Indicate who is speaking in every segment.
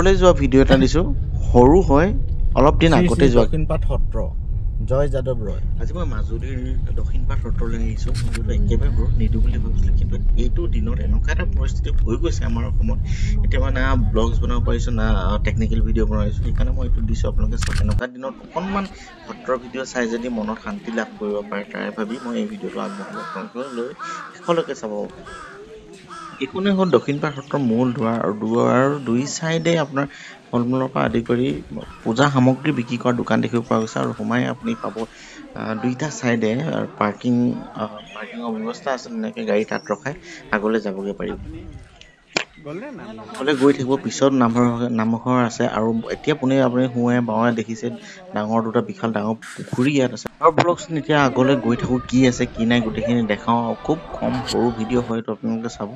Speaker 1: সত্ৰলৈ যোৱা ভিডিঅ' এটা দিছোঁ, সৰু হয়, অলপ দিন আগতে যোৱা।
Speaker 2: দক্ষিণপাট সত্ৰ, জয় যাদৱ ৰয়।
Speaker 1: আজি মই মাজুলীৰ দক্ষিণপাট সত্ৰলৈ আহিছোঁ। ভিডিঅ'টো একেবাৰে সৰু নিদিওঁ বুলি ভাবিছিলোঁ, কিন্তু এইটো দিনত এনেকুৱা এটা পৰিস্থিতি হৈ গৈছে আমাৰ অসমত, এতিয়া মই না ব্লগছ বনাব পাৰিছোঁ না টেকনিকেল ভিডিঅ' বনাইছোঁ, সেইকাৰণে মই এইটো দিছোঁ। আপোনালোকে চাওক, এনেকুৱা দিনত অকণমান সত্ৰৰ ভিডিঅ' চাই যদি মনত শান্তি লাভ কৰিব পাৰে, তাৰে ভাবি মই এই ভিডিঅ'টো আগবঢ়ালোঁ আপোনালোকলৈ, শেষলৈকে চাব। এইখনে হ'ল দক্ষিণপাট সত্ৰৰ মূল দুৱাৰ, আৰু দুৱাৰৰ দুই চাইডে আপোনাৰ ফল মূলৰ পৰা আদি কৰি পূজা সামগ্ৰী বিক্ৰী কৰা দোকান দেখিব পোৱা গৈছে। আৰু সোমাই আপুনি পাব দুইটা চাইডে পাৰ্কিঙৰ ব্যৱস্থা আছে, ধুনীয়াকৈ গাড়ী তাত ৰখাই আগলৈ যাবগৈ পাৰিব। আগলৈ গৈ থাকিব, পিছত নামঘৰ আছে। আৰু এতিয়া পোনে আপুনি সোঁৱে বাওঁৱে দেখিছে ডাঙৰ দুটা বিশাল ডাঙৰ পুখুৰী ইয়াত আছে। আৰু ব'লকচোন এতিয়া আগলৈ গৈ থাকোঁ, কি আছে কি নাই গোটেইখিনি দেখাওঁ। খুব কম সৰু ভিডিঅ' হয়, তো আপোনালোকে চাব।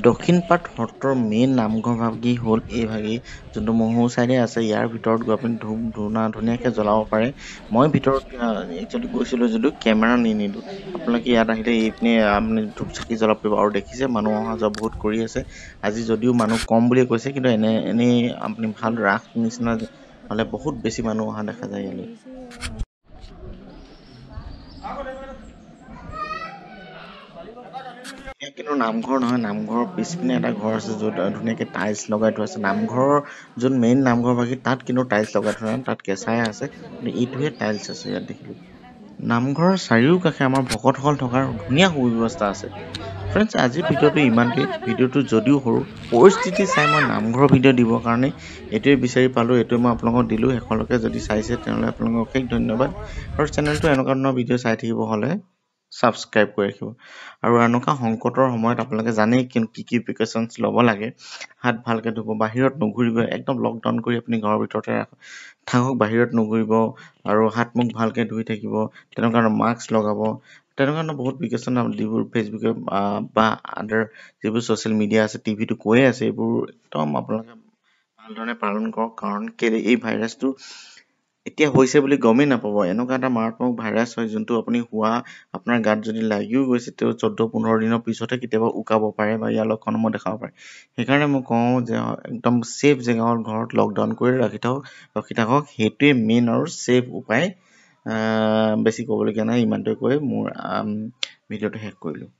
Speaker 1: দক্ষিণপাট সত্ৰৰ মেইন নামঘৰ ভাগি হ'ল এই ভাগি, যোনটো মহৌ চাইডে আছে। ইয়াৰ ভিতৰত গৈ আপুনি ধূপ ধূনা ধুনীয়াকৈ জ্বলাব পাৰে। মই ভিতৰত একচুৱেলি গৈছিলোঁ যদিও কেমেৰা নিনিলোঁ। আপোনালোকে ইয়াত আহিলে এইপিনে আপুনি ধূপ চাকি জ্বলাব পাৰিব। আৰু দেখিছে মানুহ অহা যোৱা বহুত কৰি আছে। আজি যদিও মানুহ কম বুলি কৈছে, কিন্তু এনেই আপুনি ভাল ৰাস নিচিনা হ'লে বহুত বেছি মানুহ অহা দেখা যায় ইয়ালৈ। কিন্তু নামঘৰ নহয়, নামঘৰৰ পিছপিনে এটা ঘৰ আছে য'ত ধুনীয়াকৈ টাইলছ লগাই থোৱা আছে। নামঘৰৰ যোন মেইন নামঘৰ ভাগি তাত কিন্তু টাইলছ লগাই থোৱা নাই, তাত কেঁচাই আছে, কিন্তু এইটোহে টাইলছ আছে ইয়াত দেখিলোঁ। নামঘৰৰ চাৰিওকাষে আমাৰ ভকতসকল থকাৰ ধুনীয়া সুব্যৱস্থা আছে। ফ্ৰেণ্ডছ, আজিৰ ভিডিঅ'টো ইমানটোৱেই। ভিডিঅ'টো যদিও সৰু, পৰিস্থিতি চাই মই নামঘৰৰ ভিডিঅ' দিবৰ কাৰণে এইটোৱে বিচাৰি পালোঁ, এইটোৱে মই আপোনালোকক দিলোঁ। শেষলৈকে যদি চাইছে তেনেহ'লে আপোনালোকক অশেষ ধন্যবাদ। আৰু চেনেলটো এনেকুৱা ধৰণৰ ভিডিঅ' চাই থাকিব হ'লে ছাবস্ক্ৰাইব কৰি ৰাখিব। আৰু এনেকুৱা সংকটৰ সময়ত আপোনালোকে জানেই কি কি প্ৰিকশ্যনছ ল'ব লাগে। হাত ভালকৈ ধুব, বাহিৰত নুঘূৰিব, একদম লকডাউন কৰি আপুনি ঘৰৰ ভিতৰতে থাকক, বাহিৰত নুঘূৰিব, আৰু হাত মুখ ভালকৈ ধুই থাকিব, তেনেকুৱা ধৰণৰ মাস্ক লগাব, তেনেকুৱা ধৰণৰ বহুত প্ৰিকশ্যন যিবোৰ ফেচবুকে বা আদাৰ যিবোৰ ছ'চিয়েল মিডিয়া আছে, টিভিটো কৈয়ে আছে, এইবোৰ একদম আপোনালোকে ভালধৰণে পালন কৰক। কাৰণ কেলৈ এই ভাইৰাছটো এতিয়া হৈছে বুলি গমেই নাপাব। এনেকুৱা এটা মাৰাত্মক ভাইৰাছ হয় যোনটো আপুনি হোৱা আপোনাৰ গাত যদি লাগিও গৈছে, তেওঁ 14-15 দিনৰ পিছতহে কেতিয়াবা উকাব পাৰে বা ইয়াৰ লক্ষণসমূহ দেখাব পাৰে। সেইকাৰণে মই কওঁ যে একদম ছেফ জেগা হ'ল ঘৰত লকডাউন কৰি ৰাখি থাকক, সেইটোৱে মেইন আৰু ছেফ উপায়। বেছি ক'বলগীয়া নাই, ইমানটোৱে কৈ মোৰ ভিডিঅ'টো শেষ কৰিলোঁ।